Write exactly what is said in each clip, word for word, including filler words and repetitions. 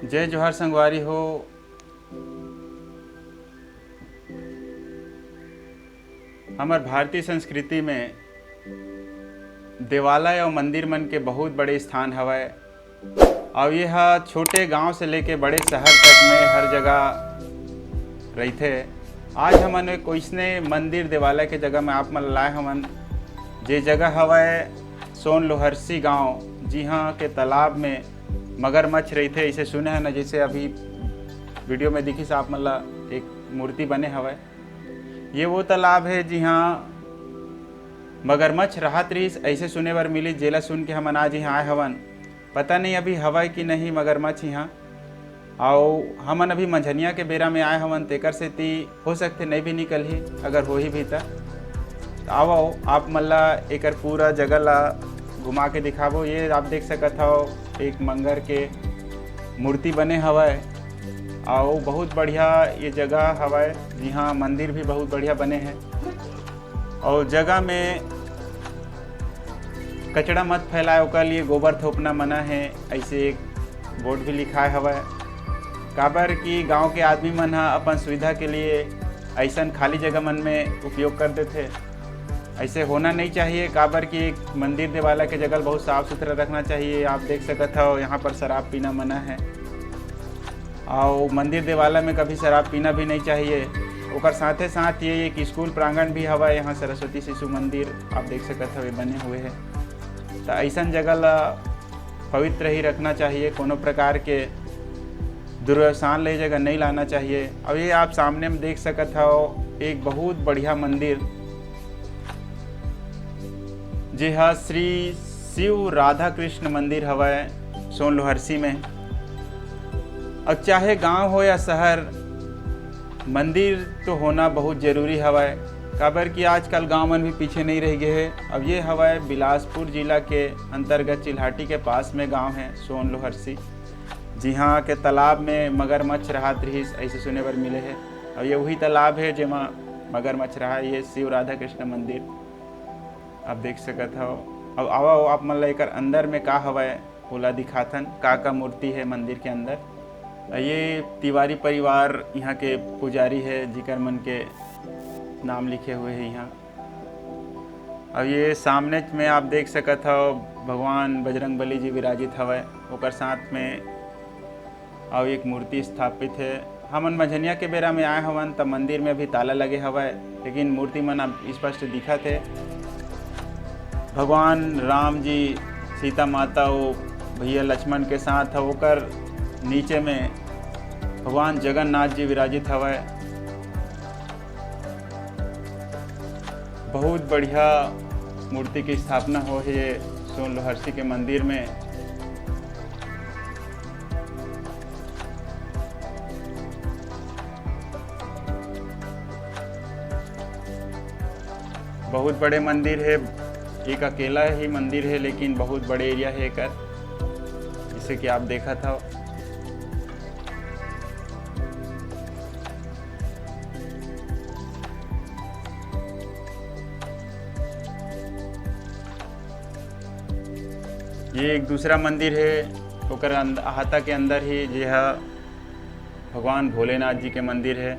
जय जोहार संगवारी हो। हमर भारतीय संस्कृति में देवालय अउ मंदिर मन के बहुत बड़े स्थान हवय। अउ ये ह छोटे गांव से लेके बड़े शहर तक में हर जगह रहिथे। आज हमन एक ओइसने मंदिर देवालय के जगह में आप मन लाए हवन, जे जगह हवय सोन लोहरसी गांव, जिहां के तालाब में मगरमच्छ रहिथे, अइसे सुने हन। जैसे अभी वीडियो में दिखिस आप मन ला, एक मूर्ति बने हवय। ये वो तालाब है जिहां मगरमच्छ राहत रहिस, अइसे सुने बर मिलिस, जेला सुन के हमन आज इहां आए हवन। पता नहीं अभी हवय कि नहीं मगरमच्छ इहां। अउ हमन अभी मंझनिया के बेरा में आए हवन, तेकर सेती हो सकथे नहीं भी निकलही, अगर होही भी त। त आवव, आप मन ला एकर पूरा जगह ला घुमा के दिखाबो। ये आप देख सकत हव, एक मंगर के मूर्ति बने हवय, अउ बहुत बढ़िया ये जगह हवय, जिहां मंदिर भी बहुत बढ़िया बने हे। अउ जगह में कचरा मत फैलाए, ओकर लिए गोबर थोपना मना हे, अइसे एक बोर्ड भी लिखाए हवय। काबर कि गांव के आदमी मन ह अपन सुविधा के लिए अइसन खाली जगह मन में उपयोग कर देथे। अइसे होना नहीं चाहिए, काबर कि एक मंदिर देवाला के जगह ल बहुत साफ सुथरा रखना चाहिए। आप देख सकत हव, यहाँ पर शराब पीना मना है, अउ मंदिर देवाला में कभी शराब पीना भी नहीं चाहिए। ओकर साथे साथ ये एक स्कूल प्रांगण भी हवय, यहाँ सरस्वती शिशु मंदिर आप देख सकत हव, ये बने हुए है। त अइसन जगह ला पवित्र ही रखना चाहिए, कोनो प्रकार के दुर्व्यवसान ले जगह नहीं लाना चाहिए। अब ये आप सामने में देख सकत हव, एक बहुत बढ़िया मंदिर, जे हा श्री शिव राधा कृष्ण मंदिर हवय सोन लोहरसी में। अब चाहे गांव हो या शहर, मंदिर तो होना बहुत जरूरी हवय, काबर कि आजकल गांव मन भी पीछे नहीं रह गए हे। अब ये हवय बिलासपुर जिला के अंतर्गत चिल्हाटी के पास में गांव है सोन लोहरसी, जिहां के तालाब में मगरमच्छ रहत रिहिस, अइसे सुने बर मिले हे। अउ ये वही तालाब है, जेमा मगरमच्छ रहा। ये शिव राधा कृष्ण मंदिर आप देख सकत हव। अब आवा, आप मन ला एकर अंदर में का हवय, ओला दिखाथन, का का मूर्ति है मंदिर के अंदर। ये तिवारी परिवार यहाँ के पुजारी है, जिकर मन के नाम लिखे हुए हैं यहाँ। अब ये सामने में आप देख सकत हव, भगवान बजरंग बली जी विराजित हवय, ओकर साथ में अउ एक मूर्ति स्थापित है। हमन मंझनिया के बेरा में आए हवन, त मंदिर में अभी ताला लगे हवय, लेकिन मूर्ति मन अब स्पष्ट दिखत है। भगवान राम जी, सीता माता, वो भैया लक्ष्मण के साथ है, ओकर नीचे में भगवान जगन्नाथ जी विराजित हवय। बहुत बढ़िया मूर्ति की स्थापना हो है ये सोन लोहरसी के मंदिर में। बहुत बड़े मंदिर है, एक अकेला ही मंदिर है, लेकिन बहुत बड़े एरिया है एकर, जैसे कि आप देखत हव। ये एक दूसरा मंदिर है, ओकर अंद-, अहाता के अंदर ही जे ह भगवान भोलेनाथ जी के मंदिर है।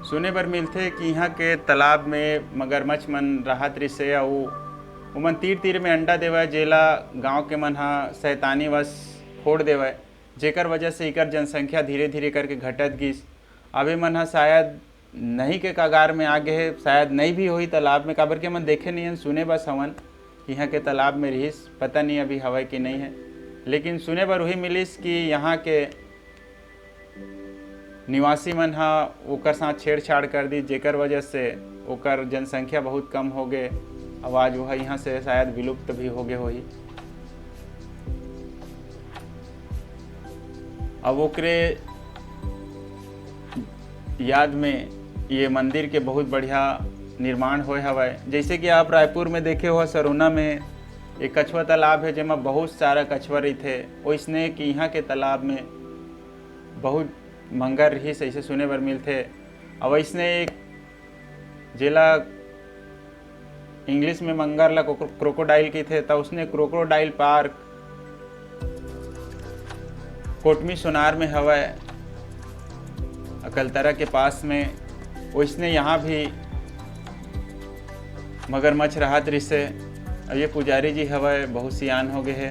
सुने बर मिलथे कि इहाँ के तालाब में मगरमच्छ मन राहत रिसे अउ ओमन तीर-तीर में अंडा देवय, जेला गांव के मन ह शैतानी वश फोड़ देवय, जेकर वजह से इकर जनसंख्या धीरे-धीरे करके घटत गिस। अब ए मन ह शायद नहीं के कगार में आ गे हे, शायद नहीं भी होही तालाब में, काबर के हमन देखे नहीं हन, सुने बस हवन कि इहाँ के तालाब में रिहिस, पता नहीं अभी हवय कि नहीं है। लेकिन सुने बर उही मिलिस कि यहाँ के निवासी मन ह ओकर साथ छेड़छाड़ कर दी, जेकर वजह से ओकर जनसंख्या बहुत कम हो गे। अब आज वह यहाँ से शायद विलुप्त भी हो गे होही। अब ओकरे याद में ये मंदिर के बहुत बढ़िया निर्माण होए हवय। जैसे कि आप रायपुर में देखे हो, सरोना में एक कछुआ तालाब है, जेमा बहुत सारा कछुआ रहिथे। वैसने कि यहाँ के तालाब में बहुत मंगर रहिस, ऐसे सुने बर मिलथे। और वैसने एक, जेला इंग्लिश में मंगर ला क्रोकोडाइल कहिथे, त उसने क्रोकोडाइल पार्क कोटमी सोनार में हवय, अकलतरा के पास में। वैसने यहाँ भी मगरमच्छ राहत रिहिसे। अब ये पुजारी जी हवय, बहुत सियान हो गए हे।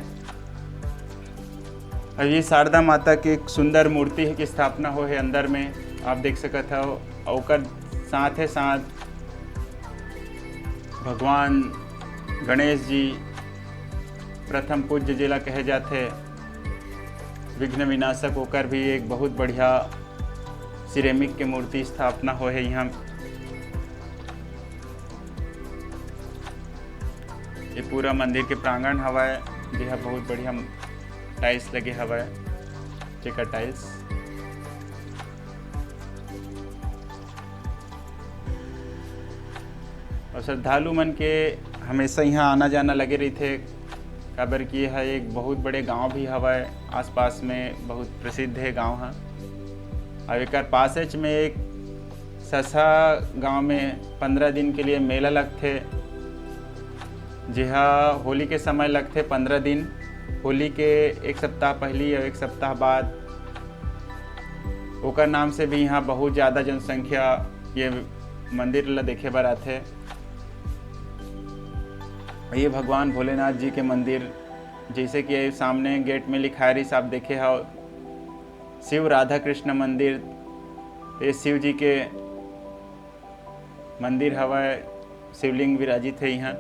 अब ये शारदा माता के एक सुंदर मूर्ति है कि स्थापना हो है अंदर में, आप देख सकत हव। और ओकर साथ ही साथ भगवान गणेश जी, प्रथम पूज्य जेला कहे जाथे, विघ्न विनाशक, ओकर भी एक बहुत बढ़िया सिरेमिक के मूर्ति स्थापना हो है यहाँ। ये पूरा मंदिर के प्रांगण हवय, जेहा बहुत बढ़िया टाइल्स लगे हवय, चेकर टाइल्स। और श्रद्धालु मन के हमेशा यहाँ आना जाना लगे रहिथे, काबर कि यह एक बहुत बड़े गांव भी हवय, आसपास में बहुत प्रसिद्ध है गांव ह। और एकर पासेच में एक ससा गांव में पंद्रह दिन के लिए मेला लगथे, जेहा होली के समय लगथे पंद्रह दिन। होली के एक सप्ताह पहली और एक सप्ताह बाद ओकर नाम से भी यहाँ बहुत ज़्यादा जनसंख्या ये मंदिर ला देखे बर आथे। ये भगवान भोलेनाथ जी के मंदिर, जैसे कि ये सामने गेट में लिखाए रहिस, आप देखे हो, शिव राधा कृष्ण मंदिर। ये शिव जी के मंदिर हवय, शिवलिंग विराजित है यहाँ।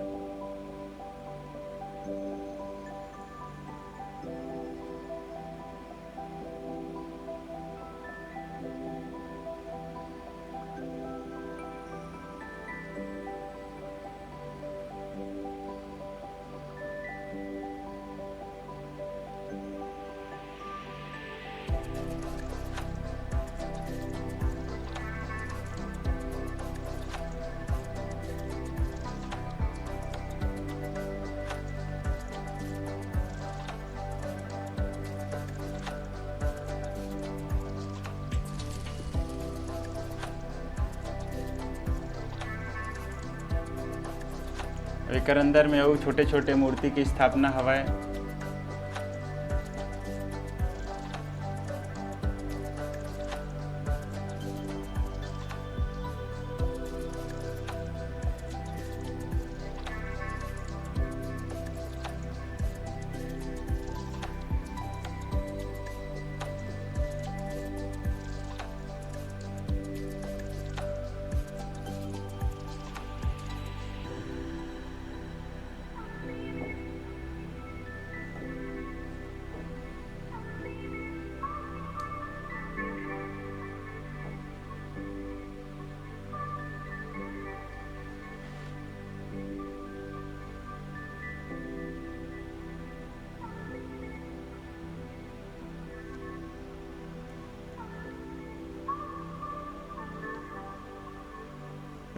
एकर अंदर में अउ छोटे-छोटे मूर्ति के स्थापना हवय।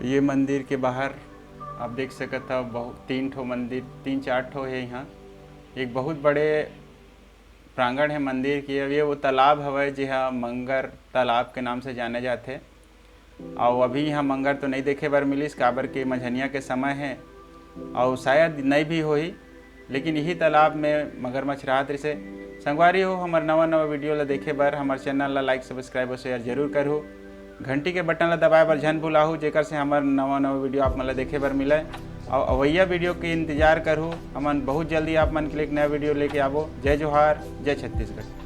ये मंदिर के बाहर आप देख सकत हव, बहुत, तीन ठो मंदिर, तीन चार ठो हे यहाँ। एक बहुत बड़े प्रांगण हे मंदिर के। अब ये वो तालाब हवय, जेहा मंगर तालाब के नाम से जाने जाथे। अउ अभी यहाँ मंगर तो नहीं देखे बर मिलिस, काबर के मझनिया के समय हे, अउ शायद नहीं भी होही, लेकिन यही तालाब में मगरमच्छ राहत रिहिसे। संगवारी हो, हमर नवा नवा वीडियो ला देखे बर हमर चैनल ला लाइक, सब्सक्राइब और शेयर जरूर करहू। घंटी के बटन ला दबाए बर झन भुलाहू, जेकर से हमर नवा नवा वीडियो आप मन ला देखे बर मिले। अउ अवइया वीडियो के इंतजार करहू, हमन बहुत जल्दी आप मन के लिए एक नया वीडियो लेके आबो। जय जोहार, जय छत्तीसगढ़।